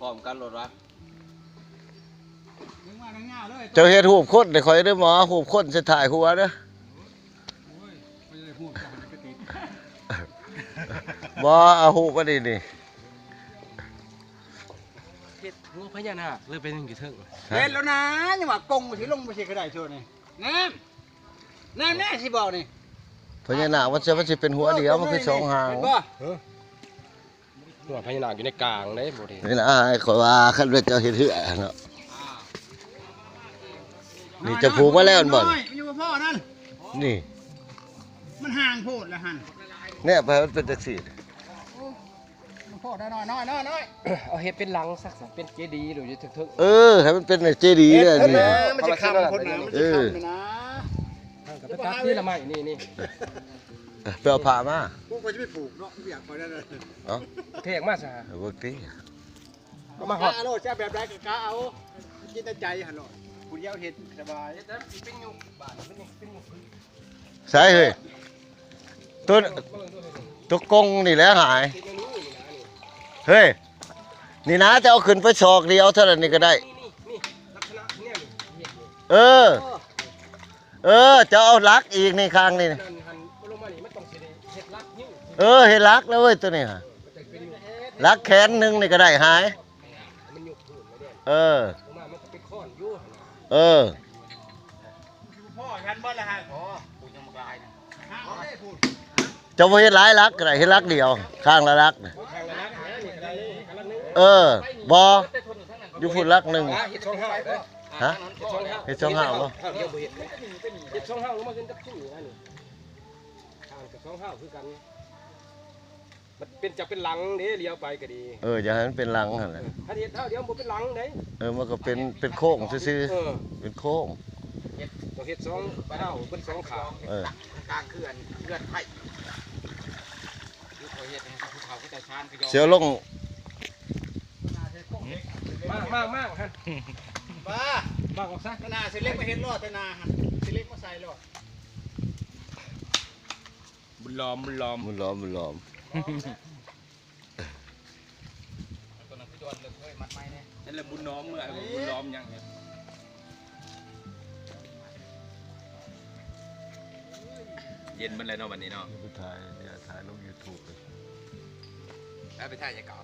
ພ້ອມກັນໂລດວະ. ເຈົ້າເຮັດຮູບຄົນໃຫ້ຂ້ອຍເດີ້ໝໍ, ຮູບຄົນໃສ່ທ້າຍຫົວເດີ້. ໂອ້ຍ ຂ້ອຍຈະໄດ້ຮູບເຈົ້າຫັ້ນກະຕິດ. ບໍ່ ເອົາຮູບອັນນີ້ນີ້. ເຮັດຫົວພະຍານາກເລີຍໄປນັ່ງຢູ່ເທິງ. ເຮັດແລ້ວນະ, ຍັງວ່າກົງຊິລົງໄປຊິກະໄດ້ໂຊນີ້. ແນມ ແນມແນ່ຊິບອກນີ້. ພະຍານາກມັນຊິ ມັນຊິເປັນຫົວດຽວ, ມັນຄືສອງຫາງ. ເຫັນບໍ່? ເອີ ຫົວພະຍານາກຢູ່ໃນກາງເດ້ ບໍ່ໄດ້. ນີ້ນະ ອ້າຍ ຂ້ອຍວ່າຄັນວ່າເຈົ້າເຮັດເຮືອເນາະ. ນີ້ເຈົ້າຜູກມາແລ້ວແມ່ນບໍ່? ນ້ອຍ ມັນຢູ່ບໍ່ພໍນັ້ນ. ນີ້ ມັນຫ່າງໂພດລະຫັ້ນ. ແນບໃຫ້ມັນເປັນຈັ່ງຊີ້. ໂອ້ ມັນພໍໄດ້ນ້ອຍໆໆໆ. ເອົາເຮັດເປັນຫຼັງຊັກ ເປັນເຈດີໂລດຢູ່ເທິງໆ. ເອີ ໃຫ້ມັນເປັນເຈດີເລີຍນີ້. ມັນຊິຄ້ຳໂພດນະ ມັນຊິຄ້ຳນະ. ເອີ ມັນກໍໄປຕັດທີລະໄມ້ນີ້ໆ. ເອີ ໄປເອົາຜ້າມາ. ພວກຂ້ອຍຈະໄປຜູກເນາະ ບໍ່ຢາກໄປໄດ້ເລີຍ. ເອົ້າ ແທກມາຊະ. ເອີ ເບິ່ງຕິ. ກໍມາຮອດ ກະໂລດ ຈະແບບໃດກໍກະເອົາ ຄິດໃນໃຈຫັ້ນໂລດ. ຜູ້ດຽວເຮັດສະບາຍ. ເຮັດແລ້ວຊິເປັນຍຸກ ບາດເປັນຍຸກ ເປັນຍຸກ. ໃສເຮີ້ຍ ໂຕ ໂຕກົງນີ້ແຫຼະຫາຍ. ເຮີ້ຍ ນີ້ນະ ຈະເອົາຂຶ້ນໄປສອກດຽວເທົ່ານັ້ນນີ້ກໍໄດ້. ເອີ ເອີ ຈະເອົາຫຼັກອີກນີ້ ຂ້າງນີ້. ເອີ ເຮັດຫຼັກແລ້ວເວີ້ຍ ໂຕນີ້ຫາ ຫຼັກແຂນໜຶ່ງນີ້ກໍໄດ້ຫາຍ. ເອີ ເອີ ເຈົ້າບໍ່ເຮັດຫຼາຍຫຼັກກໍໄດ້ ເຮັດຫຼັກດຽວ ຂ້າງລະຫຼັກ. ເອີ ບໍ່ ຢູ່ພຸ້ນຫຼັກໜຶ່ງ. ຮະ ເຮັດສອງຫ້າງບໍ່? ເຮັດສອງຫ້າງລົງມາຂຶ້ນກັບຊຸມນີ້ນະ ນີ້ ຂ້າງກັບສອງຫ້າງຄືກັນ. ມັນເປັນ ຈະເປັນຫຼັງເດ້ ລຽວໄປກໍດີ. ເອີ ຢາກໃຫ້ມັນເປັນຫຼັງຫັ້ນແຫຼະ. ຄັນເຮັດເທົ່າດຽວບໍ່ເປັນຫຼັງເດ້. ເອີ ມັນກໍເປັນ ເປັນໂຄ້ງຊື່ໆ. ເອີ ເປັນໂຄ້ງ. ເຮັດ ຕ້ອງເຮັດສອງເທົ່າ ເປັນສອງຂ້າງ. ເອີ ກາງເຂື່ອນ ເຂື່ອນໄພ. ຢູ່ ຂ້ອຍເຮັດໃຫ້ຜູ້ເຖົ້າເຂົາເຈົ້າຊານກໍຍອມ. ເສືອລົງ. ມາ ມາ ມາ ຫັ້ນ ມາ ມາອອກຊະ. ໜ້າຊິເລັກມາເຮັດຫຼອດແຕ່ໜ້າຫັ້ນ ຊິເລັກມາໃສ່ຫຼອດ. ບຸນຫຼອມ ບຸນຫຼອມ ບຸນຫຼອມ ບຸນຫຼອມ. ຕົວນັ້ນຄືດອນເລີຍ ເອີຍ ມັດໄມ້ແດ່. ນັ້ນແຫຼະບຸນຫຼອມ ເມື່ອບຸນຫຼອມຍັງ. ເຢັນເບິດແລ້ວເນາະ ບັດນີ້ເນາະ. ໄປຖ່າຍ ດຽວຖ່າຍລົງຢູທູບເລີຍ. ແລ້ວໄປຖ່າຍຫຍັງເກາະ?